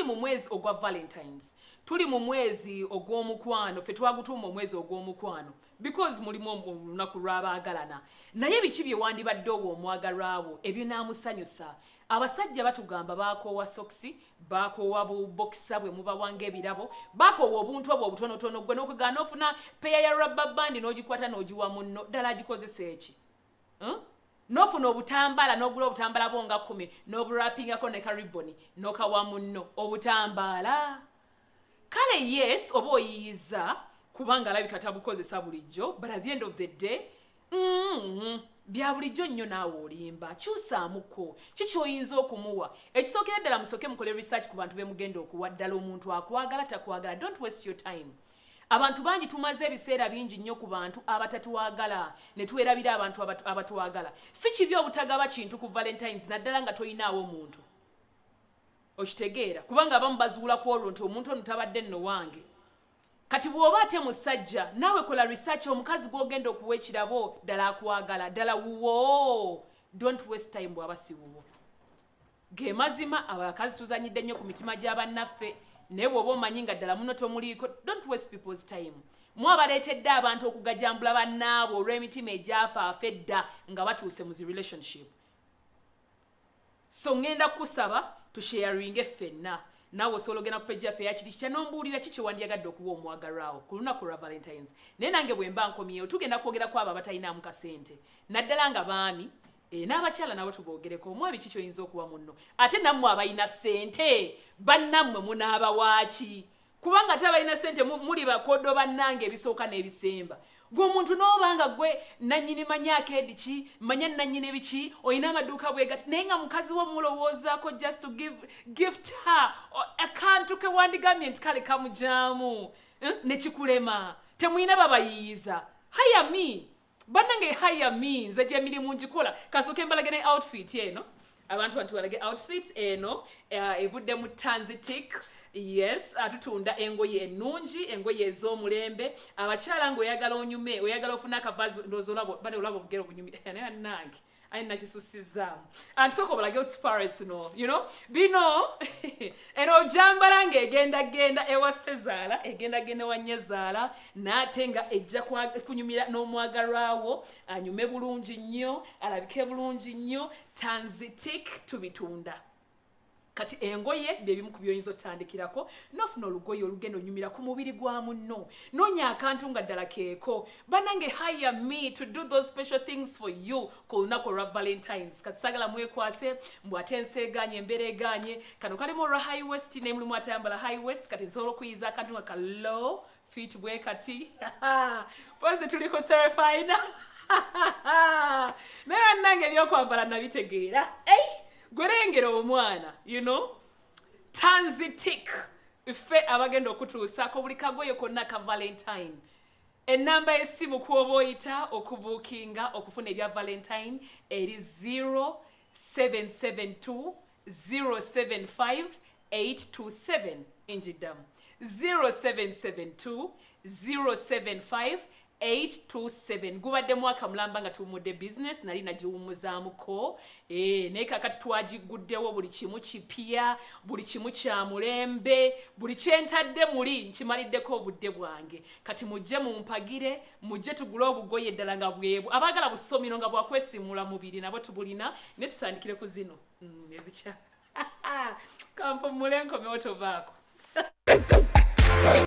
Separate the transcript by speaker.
Speaker 1: Mu mwezi ogwa Valentines, tuli mu mwezi ogw'omukwano. Ffe twagutuuma omwezi ogw'omukwano because mulimu olunaku lw'abaagalana. Naye biki bye wandibadde owa omwagalwawo ebinaamusanyusa? Abasajja batugamba bakoowa sokisi, bakoowa bubokisa bwe mubawanga ebirabo, bakoowa obuntu obwo obutonotono. Gwe n'okugaana ofuna peya ya rubber band n'ogikwata n'ogiwa munno, ddala agikozesa eki? Huh? N'ofuna obutambala, n'ogula obutambala bwo nga 10, n'obuwrappingako ne kariboni, n'okawa munno obutambaala. Kale yes, oba oyiyiza kubanga alabika tabukozesa bulijjo, but at the end of the day, bya bulijjo nnyo. Naawe olimba. Kyusaamuko. Kikyoyinza okumuwa ekisookera ddala, musooke mukole research ku bantu bemugenda okuwa. Ddala omuntu akwagala, takwagala? Don't waste your time. Abantu bangi tumaze ebiseera bingi nnyo ku bantu abatatwagala ne twerabira abantu abatwagala. Si kibi obutagaba kintu ku Valentines, naddala nga toyinaawo omuntu, okitegeera? Kubanga abamu bazuula ku olwo nti omuntu ono tabadde nno wange. Kati bw'oba ate musajja, naawe kola research. Omukazi gw'ogenda okuwa ekirabo, ddala akwagala? Ddala wuwo? Don't waste time bw'aba si wuwo. Ge mazima, abakazi tuzanyidde nnyo ku mitima gy'abannaffe. Naye bw'oba omanyi nga ddala muno tomuliiko, don't waste people's time. Mu abaleetedde abantu okugajambula bannaabwe olw'emitima egyafaafa edda nga batuuse mu zi relationship. So ŋŋenda kukusaba tusharinge ffenna. Naawe osobola ogenda ku page yaffe eyakiri kitya nombuulira ki kyewandiyagadde okuwa omwagalwawo ku lunaku lwa Valentines. Naye nange bwe mba nkomyewo, tugenda kwogera ku abo abatalinamu kasente, naddala nga baami, n'abakyala nabo tuboogereko. Omwami ki kyoyinza okuwa munno? Ate nammwe abalina ssente, bannammwe munaabawaaki? Kubanga ate abalina ssente muli bakodo bannange, ebisooka n'ebisemba. Gwe omuntu n'oba nga gwe nannyini manya akeedi ki, manya nannyini biki, olina amaduuka bwe gati, naye nga mukazi wo mulowoozaako just to give gift her akantu ke wandigambye nti kale kamujaamu, eh, ne kikulema. Temulina babayiyiza. Hire me, bannange, hire me. Nze gyemirimu ngikola. Kasooke mbalage ne outfit eno. Abantu balage outfit eno, evudde mu Tanzitic. Yes, atutunda engoye ennungi, engoye ez'omulembe. Abakyala, ng'oyagala onyume, oyagala ofune akavazi, ndowooza olaba bane, olaba obugere obunyumi. Naye bannange, ayi nakisusizaamu. Antusooka obalage parents no bino eno ojambala ng'egenda genda ewa sezaala, egenda genda ewa nyezaala, n'ate nga ejja kunyumira n'omwagalwawo, anyume bulungi nnyo, alabike bulungi nnyo. Tanzitic tubitunda. Kati engoye byebimu ku byoyinza otandikirako, nofuna olugoye olugenda onyumira ku mubiri gwa munno. Noonya akantu nga ddala keeko. Banange, hire me to do those special things for you ku lunaku olwa Valentines. Kati saagala mwekwase mbw ate ensi eganye, embeera eganye. Kano kalimu olwa high waist, naye mulimu atayambala high waist. Kati nsobola okuyiza akantu nga ka low fit bwe kati. Pozi tuli ku Serefina, naye bannange ebyokwambala nabitegeera. Ei, gwerengera omwana. Tanzitic, ffe abagenda okutuusaako buli kagoye konna ka Valentine. Enamba y'essimu kwoba oyita okubuukinga okufuna ebya Valentine eri 0772 075 827. Njiddamu, 0772 075 827. Gubadde mwaka mulamba nga tuwumudde business, nali nagiwummuzaamuko, naye kakati twagiguddewo. Buli kimu kipya, buli kimu kya mulembe, buli kyentadde muli nkimaliddeko obudde bwange. Kati mujje mumpagire, mujje tugule obugoye ddala nga bwebu. Abaagala busomino nga bwakwesimula mubiri nabo tubulina. Naye tutandikire ku zino, ezikya kampumule nkomewo, tovaako.